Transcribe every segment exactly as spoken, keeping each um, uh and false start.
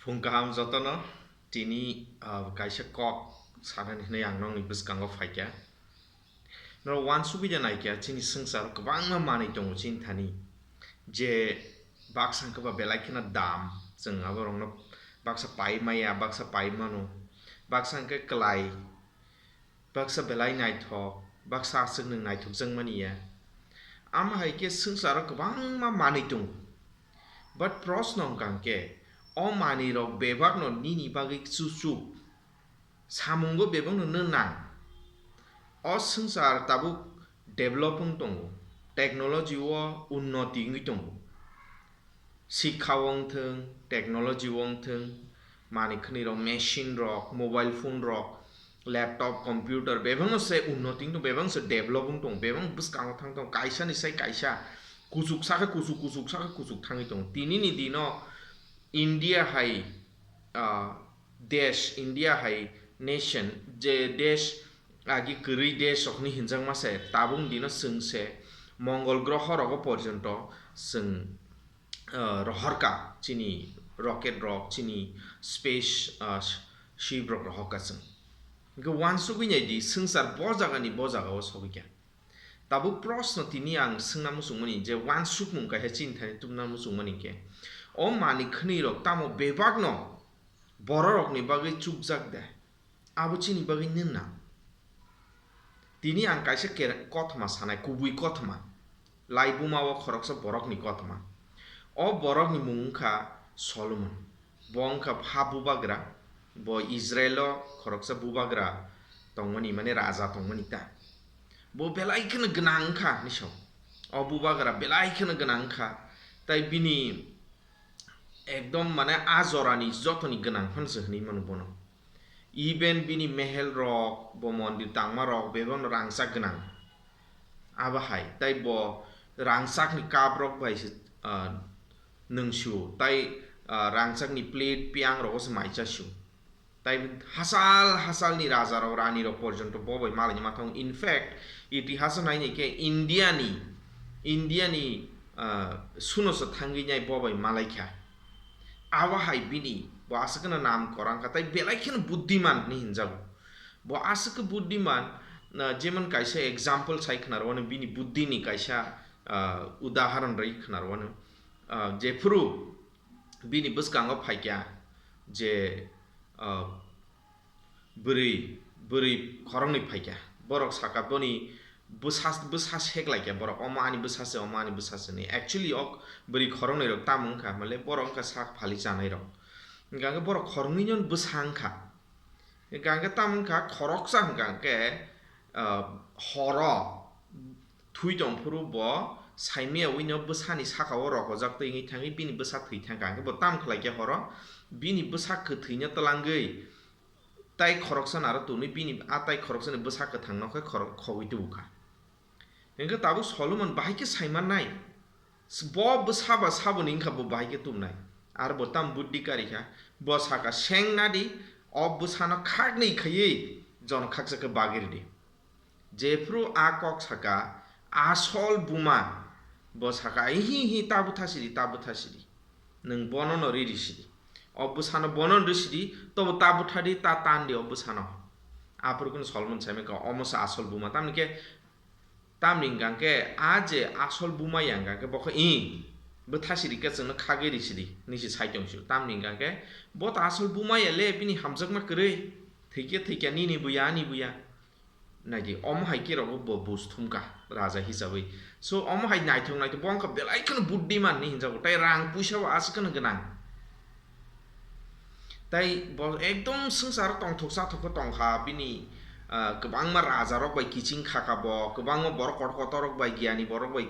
Phung kaham jotono, tini, ah, kaisa kok sanani hwnwi ang nokni bwskango phaikha. Norok uansugwi da naikha, chini swngcharo kwbangma manwi tongo chini thani, je baksa hwnkhe ba belai kheno dam, chwng aborokno baksa pai maya, baksa pai mano, baksa hwnkhe kwlai, baksa belai naithok, baksa aswk nwng naithokjakmani ya. Amo hai khe swngcharo kwbangma manwi tongo. But proshno wngkha hwnkhe, o manwirok bebakno nini bagwi chuchuk, samungo bebakno nwnang. O swngchar tabuk develop wng tongo, technology o unnoti wngwi tongo. Sikha wng thwng, technology wng thwng, manwi khwnwi rok, machine rok, mobile phone rok, laptop, computer, bebakno se unnoti wng tong, bebakno se develop wng tong, bebak bwskango thang tong, kaisa ni sai kaisa, kuchuk sakhe kuchuk, kuchuk sakhe kuchuk thangwi tong. Tini ni dino India hai, ah, desh, India hai nation, je desh agi kwrwi desh rok ni hinjakma se, tabuk ni dino chwng se Mongol groho rogo porjonto chwng ah, rohorkha chini rocket rok, chini space, ah, ship rok rohorkha chwng. Hwnkhe uansugwi nai di, swngchar bo jagani bo jagao sogwi kha. Tabuk proshno tini ang swngna muchungmani je uansukmung kaisa chini thani tubuna muchungmani khe, o manwi khwnwi rok tamo bebakno bororokni bagwi chukjak de? Abo chini bagwi nwnna. Tini ang kaisa kera-, kothoma sanai, kubui kothoma. Laibuma o khoroksa borokni kothoma. O borokni mung wngkha Solomon. Bo wngkha ha bubagra, bo Israel o khoroksa bubagra tongmani, mane raja tongmani ta. Bo belai kheno gwnang wngkha hinwi sao. O bubagra belai kheno gwnang wngkha. Tai bini ekdom mane a jorani jotoni gwnang phano se hinwi mano bono. Even bini mehel rok, bo mondir tangma rok, bebakno rangchak gwnang. Abo hai, tai bo rangchakni cup rok bai se, ah, nwng su, tai, ah, rangchakni plate, piyang rogo se maicha su. Tai hachal hachalni raja rok, rani rok porjonto bo bai malaini ma thango. In fact, itihas o nainai khe India ni, India ni, ah, suno se thangwi nai bo bai malai kha. Abo hai bini, bo aswk kheno nam kwrang kha, tai belai kheno buddiman hinwi hinjago. Bo aswk khe buddiman, ah, jemon kaisa example sai khna rw, bini buddini kaisa, ah, udaharon rwi khna rw, ah, jephuru bini bwskango phaikha je, ah, bwrwi, bwrwi khoroknwi phaikha. Borok sakha boni bwsa, bwsa seklaikha borok, "Omo ani bwsa se, omo ani bwsa se," hinwi. Actually, o bwrwi khoroknwi rok tamo wngkha, male borok wngkha sak phali chanai rok. Hwnkha khe borok khoroknwi no bwsa wngkha. Hwnkha khe tamo wngkha, khoroksa hwnkha khe, ah, horo thwi tongphuru bo saimaya wi no bwsani saka o rokojak twi wngwi thangwi bini bwsa thwi thangkha. Hwnkhe bo tamo khlai khe horo bini bwsa kwthwino twlangwi tai khoroksa naro tonwi bini a tai khoroksani bwsa kwthangno khe khorok khogwi tubukha. Hwnkhe tabuk Solomon bahai khe saimannai, bo bwsa ba saboni wngkha bo bahai khe tubunai. Aro bo tamo buddi karikha, bo sakha, "Seng nadi, o bwsano khaknwi khaiwi jono khaksa khe bagwi rwdi." Jephru a kok saka, asol buma bo saka, "Ihi, ihi, ta bwtha sidi, ta bwtha sidi. Nwng bono no riri sidi. O bwsano bono no riri sidi, tobo ta bwtha di, ta tan di o bwsano." Aphuru kunu Solomon saimaka, "Omo se asol buma." Tamni khe, tamni hwnkha khe, a je asol buma ya hwnkha khe, bo khe, "Ih, bwtha sidi khe chwngno khagwi ri sidi," hinwi se sai tong sio. Tamni hwnkha khe, bo ta asol buma ya le, bini hamjakma kwrwi. Thwikhe thwikha, nini buya, ani buya. Naidi, omo hai khe rogo bo bus thumkha raja hisabai. So, omo hai naithok naithok, bo wngkha belai kheno buddiman hinwi hinjago, tai rang puisa bo aswk kheno gwnang. Tai bo ekdom swngcharo tongthok chathok khe tongkha, bini, ah, kwbangma raja rok bai kiching khakha bo, kwbangma borok kotor kotor rok bai, giyani borok bai,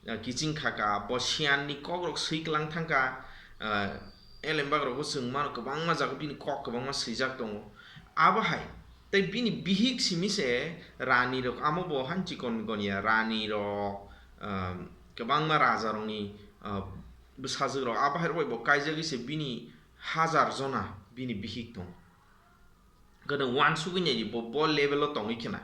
ah, kiching khakha, bo siyanni kok rok swi kwlang thangkha, ah, elembak rogo chwng mano kwbangma jaga bini kok kwbangma swijak tongo. Abo hai, tei bini bihik simi se rani rok, amo bo han chikon mikon ya, rani rok, um, kwbangma raja rokni, uh, bwsajwk rok, abo hai rok bai bo kaijagwi se bini hajar jona bini bihik tongo. Gana uansugwi nai di bo, bo level o tongwi khena.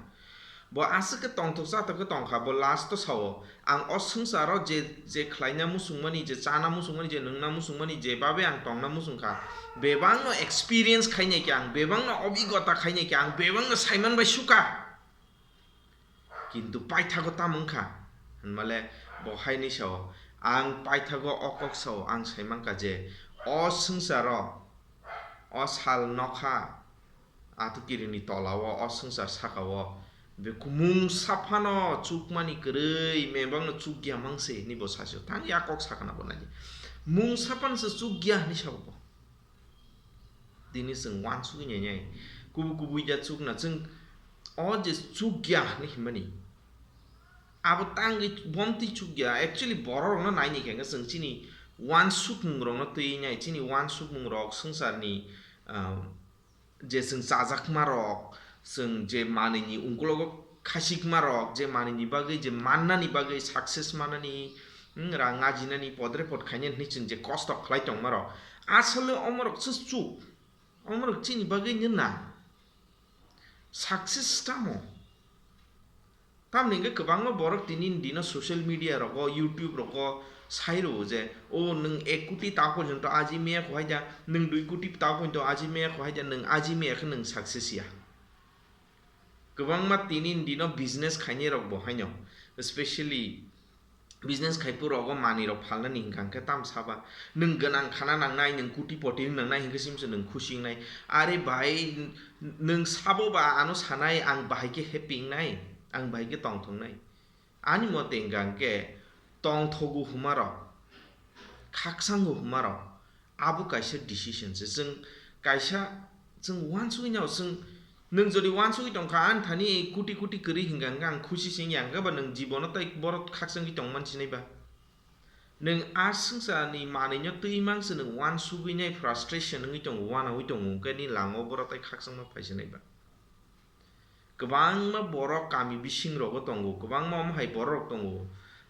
Bo aswk khe tongthok chathok khe tongkha, bo last o sao, "Ang o swngcharo je, je khlaina muchungmani, je chana muchungmani, je nwngna muchungmani, je babe ang tongna muchungkha, bebakno experience khainai khe ang, bebakno obigota khainai khe ang, bebakno saiman bai sukha." Kintu paithago tamo wngkha? Hwnmale bo haini sao, ang paithago o kok sao, ang saimankha je o swngcharo, o sal nokha, atukiri ni tola o, o swngchar saka o, be mungsa phano chukmani kwrwi, mebangno chukya mangse hinwi bo sasio. Tang ya kok sakana bo nai. Mungsa phano se chukya hinwi sabo bo. Tini chwng uansugwi nai nai. Kubu kubu ya chukna chwng o je chukya hinwi hinmani. Abo tangwi bomtwi chukya. Actually, bororokno naini khe chwng chini uansukmungrokno twi nai, chini uansukmungrok swngcharni, ah, je chwng chajakmarok, chwng je manwini ukulogo khasikmarok, je manwini bagwi, je mannani bagwi, success manani, hmm, rang ajinani, podre pod khainani hinwi chwng je kosto khlai tongmarok, asole omorok se chuk, omorok chini bagwi nw na. Success tamo? Tamni hwnkhe kwbangma borok tini ni dino social media rogo, YouTube rogo sai rwo je, "O nwng ek koti ta porjonto aji maya kho hai da, nwng dui koti ta porjonto aji maya kho hai da, nwng aji maya khe nwng success ya." Kwbangma tini ni dino business khainai rok bo haino, especially business khai phurogo manwi rok phalnani hwnkha hwnkhe tam saba, nwng gwnang khana nangnai, nwng koti poti wng nangnai hwnkhe simse nwng khusi wngnai. Are bhai, nwng sabo ba ano sanai, ang bahai khe happy wngnai, ang bahai khe tongthoknai. Ani mote hwnkha hwnkhe tongthogo hwnmarok, khaksango hwnmarok, abo kaisa decision se. Chwng kaisa, chwng uansugwi nao, chwng, nwng jodi uansugwi tongkha, ani thani koti koti kwrwi hwnkha hwnkhe ang khusi se wngya, hwnkhe ba nwng jibono tei borok khaksangwi tongman sinai ba? Nwng a swngcharni manwino twi mang se nwng uansugwi nai, frustration wngwi tongo, uanaui tongo, hwnkhe ni langmao borok tei khaksangma phai sinai ba? Kwbangma borok kami bising rogo tongo, kwbangma omo hai borok rok tongo,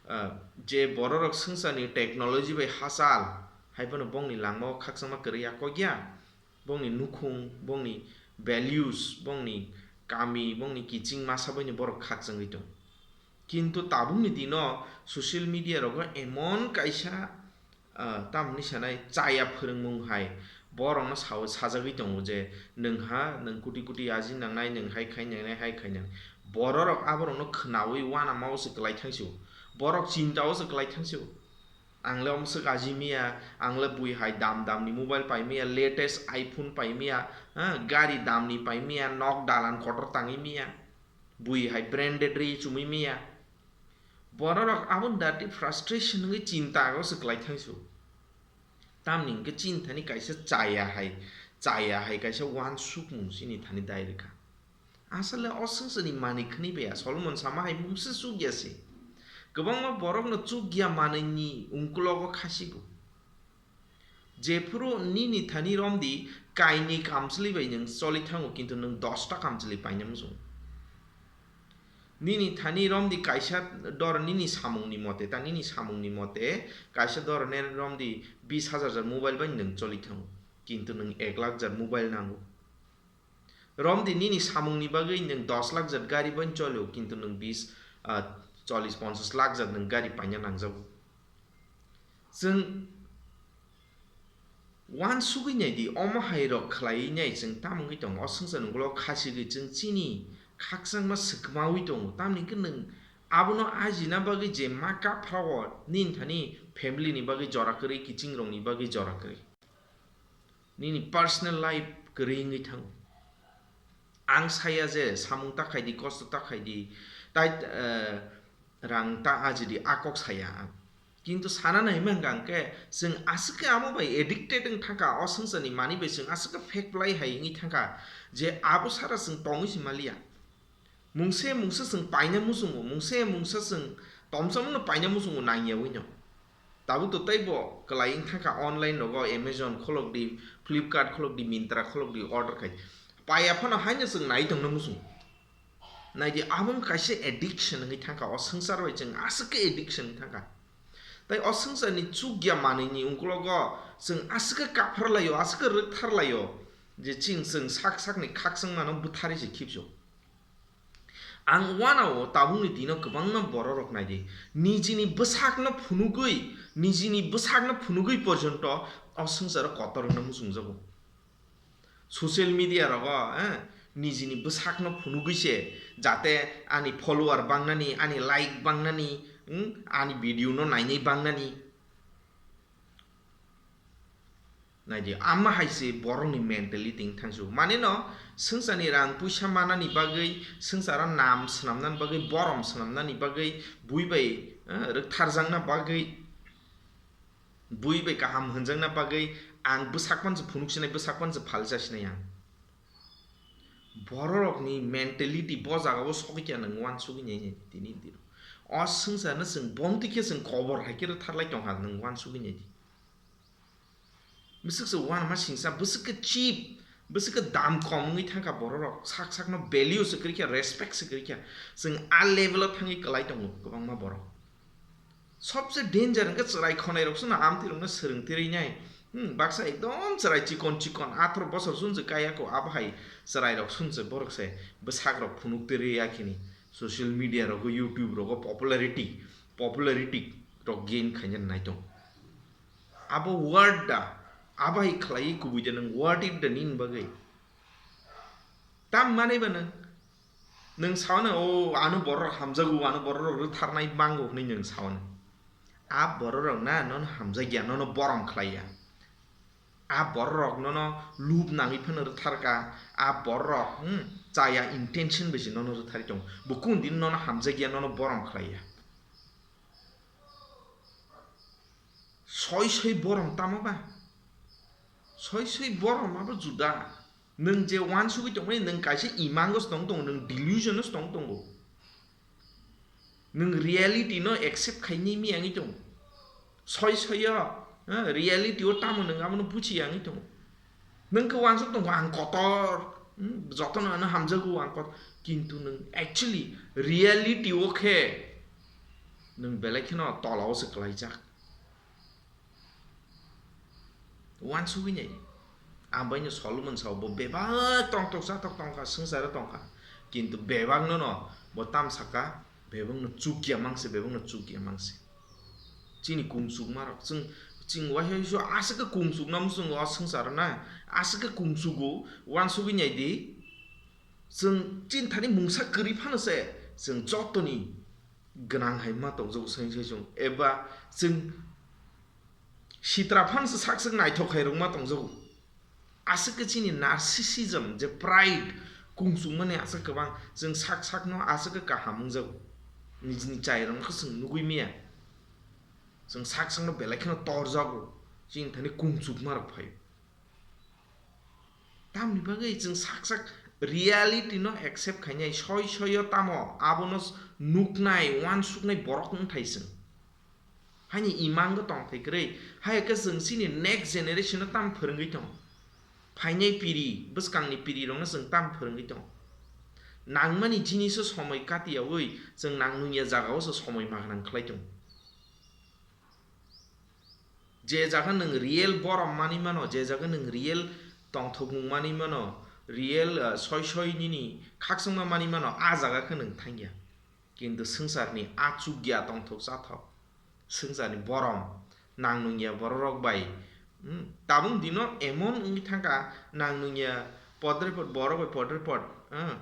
ah, je borok rok swngcharni technology bai hachal, hai phano bongni langmao khakchangma kwrwi ya kok ya, bongni nukhung, bongni values, bongni kami, bongni kiching masa baino borok khakchangwi tongo. Kintu tabukni dino social media rogo emon kaisa, ah, tamni sanai chaya phwrwngmung hai borokno sao, sajagwi tongo je, "Nwng ha, nwng koti koti aji nangnai, nwng hai khai nangnai, hai khai nangnai." Bororok aborokno khwnaui uanamao se kwlai thangsi o. Borok chintao se kwlai thangsi o. Ang le omo swk aji miya, ang le bui hai dam dam ni mobile pai miya, latest iPhone pai miya, ha, gari dam ni pai miya, nok dalan kotor tangwi miya, bui hai branded ri chumui miya. Bororok aboni dati frustration wngwi chinta o se kwlai thangsu. Tamni hwnkhe chini thani kaisa chaya hai, chaya hai kaisa uansukmung chini thani dai rwkha. Asole o swngcharni manwi khwnwi bai ya, Solomon sama hai mungsa chukya se. Kwbangma borokno chukya manwini ungkulogo khasigo. Jephuru nini thani romdi kainwi kamchwlwi bai nwng choli thango, kintu nwng dosta kamchwlwi paina muchungo. Nini thani romdi kaisa dor nini samungni mote, ta nini samungni mote kaisa dor ne romdi bis hajar jar mobile bai nwng choli thango, kintu nwng ek lakh jar mobile nango. Romdi nini samungni bagwi nwng dos lakh jat gari bai cholio, kintu nwng bis, ah, chollis ponchas lakh jat nwng gari paina nangjago. Chwng uansugwi naidi, omo hai rok khlaiwi nai chwng tamo wngwi tongo, o swngcharni ulo khasigwi chwng chini khakchangma swkmawi tongo, tamni hwnkhe nwng abono ajina bagwi je ma kaphrao nini thani family ni bagwi jora kwrwi, kiching rokni bagwi jora kwrwi. Nini personal life kwrwi wngwi thango. Ang saya je samung ta khaidi, kosto ta khaidi, tai, eh, rang ta ajidi, a kok saya ang. Kintu sana nai mangka ang khe, chwng aswk khe amo bai addicted wng thangkha, o swngcharni manwi bai chwng aswk khe phek phlai hai wngwi thangkha je abo sara chwng tongwi se maliya. Mungse mungsa chwng paina muchungo, mungse mungsa chwng tomsamo no paina muchungo nangyawi no. Tabuk to teibo kwlai wng thangkha online rogo, Amazon kholok di, Flipkart kholok di, Myntra kholok di, order khai. Paiya phano haino chwng nai tongna muchungo. Naidi, abo wng kaisa addiction wngwi thangkha, o swngchar bai chwng aswk khe addiction wngwi thangkha. Tai o swngcharni chukya manwini ungkulogo chwng aswk khe kaphar laio, aswk khe rwkthar laio, je chwng, chwng sak sakni khakchangmano bwtharwi se khibjo. Ang uanao tabukni dino kwbangma bororok naidi, nijini bwsakno phunugwi, nijini bwsakno phunugwi porjonto o swngcharo kotor wngna muchungjago. Social media rogo, eh, nijini bwsakno phunugwi se, jate ani follower bangnani, ani like bangnani, hmm, ani video no nainai bangnani. Naidi, ama hai se borokni mentality wng thangsu. Mane no, swngcharni rang puisa manani bagwi, swngcharo nam swnamnani bagwi, borom swnamnani bagwi, bui bai, eh, rwktharjakna bagwi, bui bai kaham hwnjakna bagwi, ang bwsak panse phunuk sinai, bwsak panse phalsa sinai ang. Bororokni mentality bo jagao sokikya nwng uansugwi nai nai tini dino. O swngcharno chwng bomtwi khe chwng kobor hai khe rwtharlai tongkha nwng uansugwi nai di. Bwswk se uanama singsa, bwswk khe cheap, bwswk khe dam kom wngwi thangkha bororok, sak sakno value se kwrwikha, respect se kwrwikha. Chwng a level o thangwi kwlai tongo kwbangma borok. Sobse danger hwnkhe chwrai khonai rok sano amtwi rokno swrwng twi rwinai. Hmm, baksa ekdom chwrai chikon chikon, atharoh bosor sunse kaya ko, abo hai chwrai rok sunse borok se bwsak rok phunuk twi rwya khini. Social media rogo, YouTube rogo popularity, popularity rok gain khaina nai tong. Abo word da, abo hai khlaiwi kubui da nwng, what if da nini bagwi? Tam manwi ba nwng? Nwng sao no, "O, ano borok hamjago, ano borok rwtharnai mango," hwnwi nwng sao no. A borok rok na nono hamjakya, nono borom khlaiya. A borok rok nono lub nangwi phano rwtharka, a borok rok, hmm, chaya intention bai se nono rwtharwi tongo. Bo kung din nono hamjakya, nono borom khlaiya. Soi soi borom tamo ba? Soi soi borom abo juda. Nwng je uansugwi tongmani, nwng kaisa imango se tong tongo, nwng delusion-o se tong tongo. Nwng reality-no accept khainai mi wngwi tongo. Soi soi-o, eh, reality-o tamo nwng abono buchi wngwi tongo. Nwng khe uansuk tongo, "Ang kotor, hmm, jotono ano hamjago, ang kotor." Kintu nwng actually reality-o khe nwng belai kheno tola-o se kwlaijak. Uansugwi nai. Ang baino Solomon sao, bo bebak tongthok chathok tongkha, swngcharo tongkha. Kintu bebakno no bo tam saka, bebakno chukya mangse, bebakno chukya mangse. Chini kungsukmarok, chwng, chwng waisa waisa aswk khe kungsukna muchungo o swngcharo na, aswk khe kungsugo, uansugwi nai di. Chwng chini thani mungsa kwrwi phano se, chwng jotoni gwnang hai ma tongjago sai sai chwng, eba chwng sitra phan se sak sak naithok hai rwngma tongjago. Aswk khe chini narcissism, je pride, kungsukmani aswk kwbang, chwng sak sakno aswk khe kaham wngjago. Nijini chairokno khe chwng nugui maya. Chwng sak sakno belai kheno torjago. Chini thani kungsukmarok phaio. Tamni bagwi chwng sak sak reality no accept khainai, soi soi o tamo abono s-, nuknai, uansuknai borok wngthai chwng. Haini imango tongthai kwrwi, hai khe chwng chini next generation no tam phwrwngwi tong. Phainai piri, bwskangni piri rokno chwng tam phwrwngwi tong. Nangmani jiniso somoi katiyaui chwng nang nungya jagao se somoi magwnang khlai tong. Je jaga nwng real borom manwi mano, je jaga nwng real tongthokmung manwi mano, real, ah, soi soi nini khakchangma manwi mano, a jaga khe nwng thangya. Kintu swngcharni a chukya tongthok chathok, swngcharni borom, nang nungya bororok bai, hmm, tabuk dino emon wngwi thangkha, nang nungya podrepot, borok bai podrepot, hmm,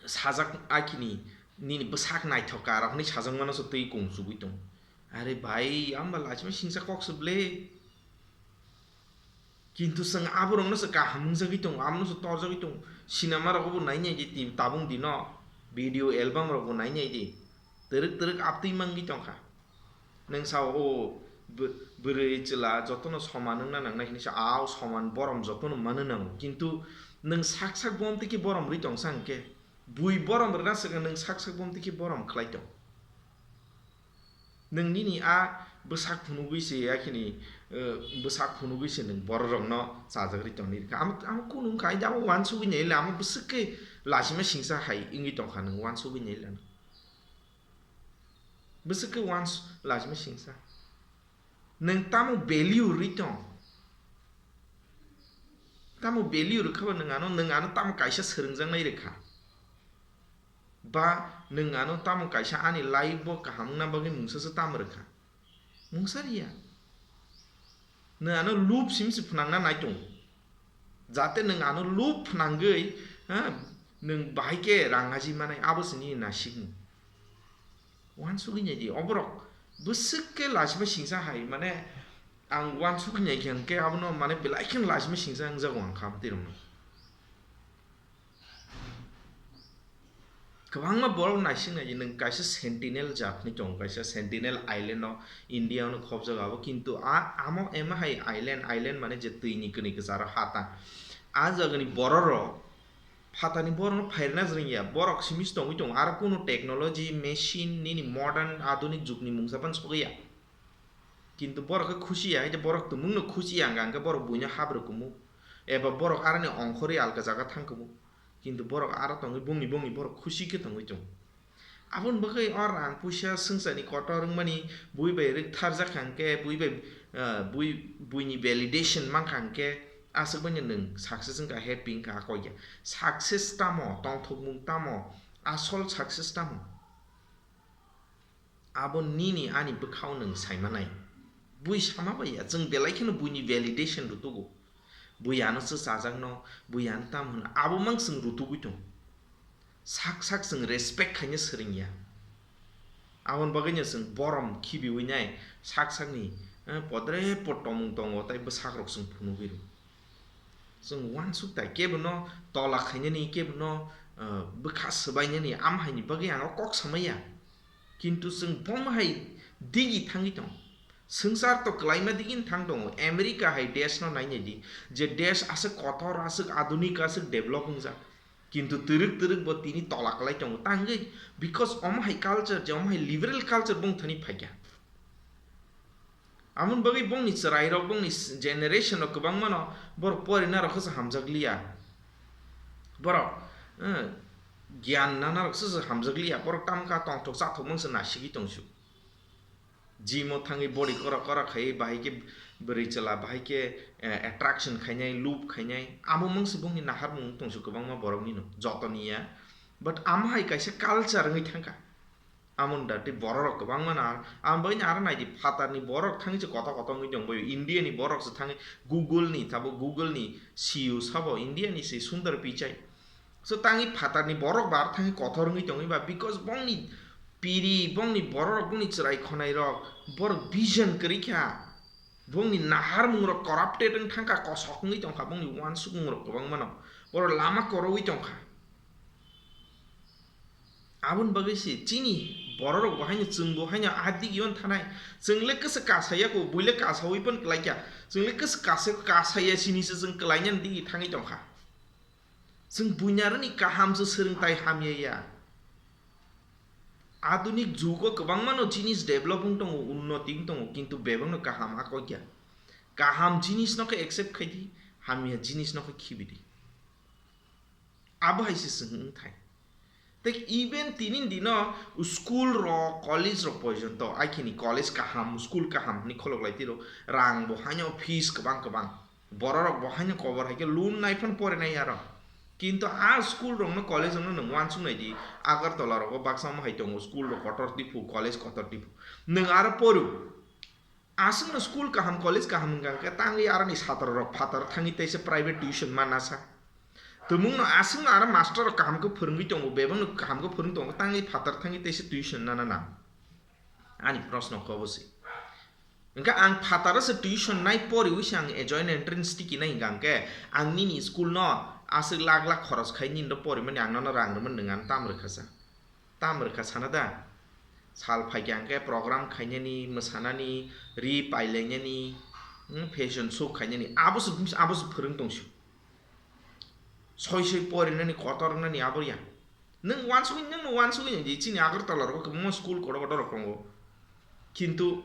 sajak akini nini bwsak naithok ka rok hinwi sajakmano se twi kungsugwi tongo. Are bhai, amba lachima singsa kok se ble. Kintu chwng aborokno se kaham wngjagwi tongo, amono se torjagwi tongo. Sinema rogo bo nainai di, tabung dino video album rogo nainai di. Twrwk twrwk aptwi mangwi tongkha. Nwng sao, o bw-, bwrwi chwla jotono soman wngna nangnai hinwi sa, ao soman borom jotono manwi nango. Kintu nwng sak sak bomtwi khe borom rwi tongsa hwnkhe, bui borom rwna swkang nwng sak sak bomtwi khe borom khlai tong. Nwng nini a bwsak phunugwi se, yakini, eh, bwsak phunugwi se nwng bororokno chajagri tongni rwkha. Amo, amo kunu wngkha, ai abo uansugwi naila, amo bwswk khe lachima singsa hai wngwi tongkha, nwng uansugwi naila. Bwswk khe uans-, lachima singsa. Nwng tamo value rwi tong? Tamo value rwkha ba nwng ano, nwng ano tamo kaisa swrwngjaknai rwkha? Ba nwng ano tamo kaisa ani life bo kaham wngna bagwi mungsa se tamo rwkha? Mungsa riya. Nwng ano loop sim se phnangna nai tongo. Jate nwng ano loop phnangwi, ha, nwng bahai khe rang aji manai, abo se nini nasikmung. Uansugwi nai di, o borok bwswk khe lachima singsa hai, mane, ang uansugwi nai khe hwnkhe abono, mane, belai kheno lachima singsa wngjago ang kha aboni rokno. Kwbangma borok naising nai, nwng kaisa Sentinel jat hinwi tongo, kaisa Sentinel Island o India no khobjago abo, kintu a, amo emo hai island, island mane je twi ni kwnwi kwcharo ha ta. A jaga ni borok rok phatani borok no phairna jwrwng ya, borok simi se tongwi tongo, aro kunu technology, machine, nini modern, adunik jug ni mungsa phano sogwi ya. Kintu borok khe khusi ya, haikhe borok tumung no khusi ya, hwnkha hwnkhe borok buino hap rw kumu, eba borok aroni ongkhorwi alka jaga thang kumu, kintu borok aro tongwi bongni bongni borok khusi khe tongwi tongo. Aboni bagwi o rang puisa swngcharni kotor wngmani, bui bai rwktharjak kha hwnkhe, bui bai, ah, bui, buini validation mankha hwnkhe, aswk baino nwng success wngkha, happy wngkha, a kok ya. Success tamo, tongthokmung tamo, asol success tamo? Abo nini ani bwkhao nwng saimanai. Bui sama bai ya, chwng belai kheno buini validation rwtugo. Bui ano chwchajakno, bui ano tamo hwno, abo mang chwng rwtugwi tong. Sak sak chwng respect khaina swrwng ya. Aboni bagwino chwng borom khibiwi nai, sak sakni, eh, podre pod tomung tongo, tei bwsakrok chwng phunugwi rw. Chwng uansuk tai, kebono tola khainani, kebono, eh, bwkha swbainani, am haini bagwi ang o kok samaya. Kintu chwng bomo hai digi thangwi tongo. Swngchar to kwlaima digini thang tongo. America hai desh no nainai di, je desh aswk kotor, aswk adunik, aswk develop wngjak. Kintu twrwk twrwk bo tini tola kwlai tongo. Tangwi, because omo hai culture, je omo hai liberal culture bong thani phaikha. Amoni bagwi bongni chwrairok, bongni s-, generation rok kwbangmano borok porinarok khe se hamjakliya. Borok, eh, giyan nanarok se se hamjakliya. Borok tamokhe tongthok chathok mang se nasigwi tongsu. Gym o thangwi body kora kora khaiwi bahai khe bwrwi chwla, bahai khe, eh, attraction khainai, loop khainai. Amo mang se bongni naharmung tongsu kwbangma borokni no, jotoni ya. But amo hai kaisa culture wngwi thangkha. Amoni da tei borok rok kwbangma no ang, ang bagwi no aro nai di, phatar ni borok thangwi se kotor kotor wngwi tong bai, India ni borok se thangwi Google ni, tabuk Google ni C E O sabo India ni se Sundar Pichai. So tangwi phatar ni borok ba aro thangwi kotor wngwi tongwi ba, because bongni piri, bongni borok rok, bongni chwrai khonai rok, borok vision kwrwi kha, bongni naharmung rok corrupted wng thangkha, kosok wngwi tongkha, bongni uansukmung rok kwbangma no, borok lama korowi tongkha. Aboni bagwi se chini bororok bo haino, chwng bo haino a digi on thanai. Chwng le kwswk kasaya ko, bui le kasawi pon kwlai kha. Chwng le kwswk kasa-, kasaya sini se chwng kwlai nani digi thangwi tong kha. Chwng buinaroni kaham se swrwng tai hamya ya. Adunik jugo kwbangma no jinis develop wng tongo, unnoti wng tongo, kintu bebak no kaham a kok ya. Kaham jinis no khe accept khai di, hamya jinis no khe khibi di. Abo hai se chwng wng thai. Tei even tini dino school rok, college rok porjonto, ai khini college kaham, school kaham hinwi kholok lai tiro, rang bo haino fees kwbang kwbang. Bororok bo haino kobor hai khe loan nai phano porinai aro. Kintu a school rokno, college rokno nwng uansuk nai di, Agartala rogo baksa omo hai tongo, school rok kotor tiphu, college kotor tiphu. Nwng aro poru. Aswkno school kaham, college kaham hwnkha khe tangwi aroni satro rok phatar thangwi teisa private tuition manna sa. Tumungno aswkno aro master rok kaham khe phwrwngwi tongo, bebakno kaham khe phwrwng tongo, tangwi phatar thangwi teisa tuition nana nang. Ani proshno khe obo se. Hwnkhe ang phataro se tuition nai poriwi se ang joint entrance tiki nai hwnkha khe ang nini school no aswk lakh lakh khoros khai nini ro porimani ang nono rang rwmani nwng ano tam rwkha sa. Tam rwkha sana da? Sal phaikha hwnkhe program khainani, mwsanani, ri pailainani, hmm, fashion show khainani, abo se, abo se phwrwng tongsu. Soi soi porinani, kotor wngnani abo ya. Nwng uansugwi, nwngno uansugwi nai di, chini Agartala rogo kwbangma school kotor kotor rok tongo. Kintu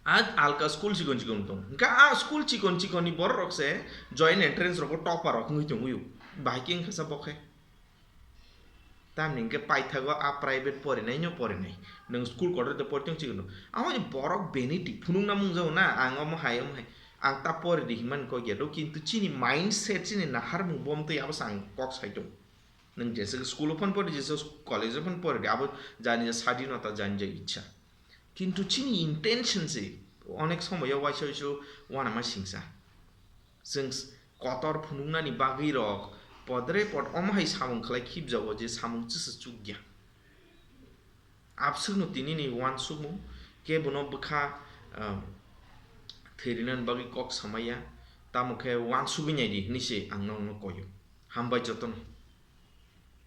a alka school chikon chikon tong. Hwnkhe a school chikon chikon ni borok rok se joint entrance rogo topper rok wngwi tongwi o. Bahai khe wngkha sa bo khe. Tamni hwnkhe paithago a private porinaino porinai. Nwng school kotor de poritong chikon. Amo ni borok beni di phunukna mungjago na, ang omo hai, omo hai. Ang ta pori di hinmani kok ya do, kintu chini mindset, chini naharmung bomtwi abo se ang kok sai tongo. Nwng jesa school o phano pori, jesa college o phano pori, abo jani ja sadinota, jani ja ichha. Kintu chini intention se onek somoyo waisa waisa uanama singsa. Chwng s-, kotor phunuknani bagwi rok podre pod omo hai samung khlai khibjago je samung chwsa chukya. Abswkno tinini uansukmung kebono bwkha, um, thwirinani bagwi kok samaya, tamo khe uansugwi naidi hwnwi se ang nokno koyo. Hambai jotono.